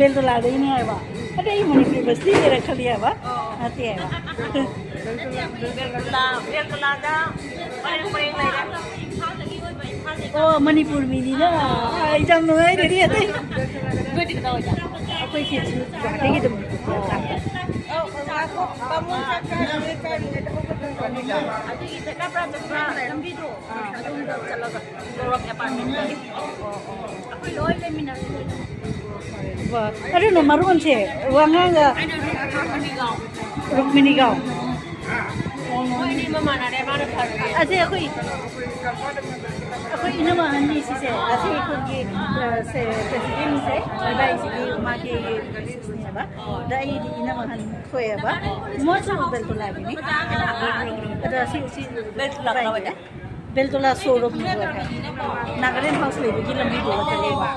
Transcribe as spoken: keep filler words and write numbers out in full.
ꯕꯦꯜꯇꯣꯂꯥꯗꯩꯅꯦ ꯍꯥꯏꯕ꯫ ꯑꯗꯩ ꯑꯩ ꯃꯅꯤꯄꯨꯔ ꯕꯁꯇꯤ ꯂꯩꯔꯛꯀꯅꯤ ꯍꯥꯏꯕ꯫ ꯅꯠꯇꯦ ꯍꯥꯏꯕ꯫ ꯕꯦꯜꯇꯣꯂꯥ, ꯕꯦꯜꯇꯣꯂꯥꯗ ꯄꯔꯦꯡ ꯄꯔꯦꯡ ꯂꯩꯔꯦ꯫ ꯑꯣ, ꯃꯅꯤꯄꯨꯔ ꯃꯤꯅꯤꯅ꯫ ꯑꯥ, ꯌꯥꯝ ꯅꯨꯡꯉꯥꯏꯔꯦ ꯑꯇꯩ꯫ ꯅꯣꯏꯗꯤ ꯀꯗꯥꯏ ꯑꯣꯏꯗ? ꯑꯩꯈꯣꯏ ꯁꯤꯁꯨ ꯒꯨꯍꯥꯇꯤꯒꯤ ꯑꯗꯨꯝ ꯂꯥꯛꯄ꯫ ꯑꯧ, ꯉꯥꯏꯈꯣ, ꯕꯥꯃꯣꯟ ꯆꯥꯛ ꯆꯥꯔꯤꯉꯩ ꯆꯥꯔꯤꯉꯩꯗ ꯍꯧꯒꯠꯄ ꯉꯝꯃꯤꯗ꯫ ꯑꯗꯨꯒꯤ ꯆꯠꯅꯕ꯭ꯔꯥ ꯆꯠꯄ꯭ꯔꯥ ꯂꯝꯕꯤꯗꯣ ꯑꯗꯣꯝꯗ ꯆꯠꯂꯒ ꯒꯧꯔꯛ ꯑꯦꯄꯥꯔꯠꯃꯦꯟꯗ ꯑꯩꯈꯣꯏ ꯂꯣꯏ ꯂꯩꯃꯤꯟꯅꯔꯦ꯫ ꯋꯥ, ꯑꯗꯨꯅ ꯃꯔꯣꯟꯁꯦ ꯋꯥꯉꯥꯡꯒ ꯔꯨꯛꯃꯤꯅꯤꯒꯥꯎ꯫ ꯃꯣꯏ ꯑꯅꯤ ꯃꯃꯥꯟꯅꯔꯦ, ꯃꯥꯅ ꯐꯔꯦ꯫ ꯑꯁꯤ ꯑꯩꯈꯣꯏ, ꯑꯩꯈꯣꯏ ꯏꯅꯝꯃ ꯑꯍꯟꯅꯤ ꯁꯤꯁꯦ꯫ ꯑꯁꯤ ꯑꯩꯈꯣꯏꯒꯤ, ꯑ, ꯁꯦ, ꯄ꯭ꯔꯦꯁꯤꯗꯦꯟꯁꯦ, ꯂꯩꯕꯥꯛꯁꯤꯒꯤ ꯃꯥꯒꯤ ꯃꯤꯁꯦꯁꯅꯦꯕ꯫ ꯑꯗ ꯑꯩꯗꯤ ꯏꯅꯝꯃ ꯑꯍꯟ ꯊꯣꯛꯑꯦꯕ꯫ ꯃꯣꯏꯁꯨ ꯕꯦꯜꯇꯣꯂꯥꯒꯤꯅꯤ꯫ ꯑꯗ ꯁꯤ, ꯁꯤ ꯕꯦꯜꯇꯣꯂꯥ ꯀꯗꯥꯏꯗ? ꯕꯦꯜꯇꯣꯂꯥ ꯁꯣꯔꯨꯝ ꯅꯥꯒꯥꯂꯦꯟ ꯍꯥꯎꯁ ꯂꯩꯕꯒꯤ ꯂꯝꯕꯤꯗꯨꯗ ꯂꯩꯕ꯫